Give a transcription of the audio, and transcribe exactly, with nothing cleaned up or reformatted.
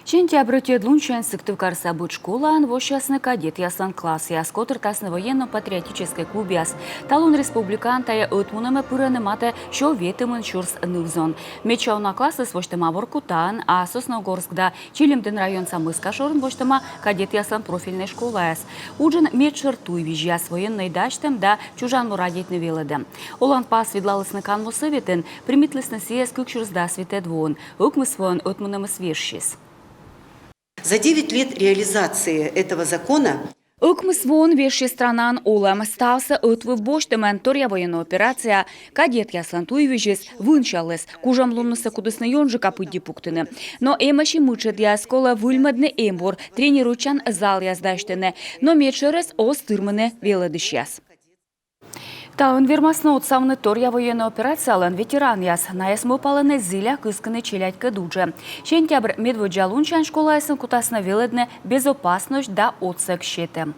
Сентябрь ӧтиӧд лунсянь Сыктывкарса быд школаын восьясны кадетъяслӧн классъяс, котыртасны военно-патриотическӧй клубъяс. Талун республикаын тайӧ ӧтмунӧмӧ пырӧны матӧ сё ветымын сюрс ныв-зон. Медся уна классыс восьтӧма Воркутаын, а Сосногорск да Чилимдін районса Мыска шорын восьтӧма кадетъяслӧн профильнӧй школаяс. Уджын медшӧр туйвизьяс: военнӧй дасьтӧм да чужан му радейтны велӧдӧм. Оланпас видлалісны канму сӧветын, примитлісны сійӧс кык сюрс дас витӧд воын. Ӧкмыс воӧн ӧтмунӧмыс вежсис. За девять лет реализации этого закона Ӧкмыс воӧн вежсис странаын олӧм. Ставсӧ ӧтвыв босьтӧмӧн: торъя военнӧй операция, кадетъяслӧн туйвизьыс, вынсяліс. Кужӧмлуннысӧ кудісны ёнджыка пыдди пуктыны. Но эмӧсь и мытшӧдъяс: колӧ выльмӧдны эмбур, тренируйтчан залъяс дасьтыны. Но медшӧрыс оз тырмыны велӧдысьяс. Таын вермасны отсавны торъя военнӧй операциялӧн ветеранъяс. Найӧс мӧвпалӧны зіля кыскыны челядькӧд уджӧ. Сентябрь медводдза лунсянь школаясын кутасны велӧдны безопасность да отсӧг сетӧм.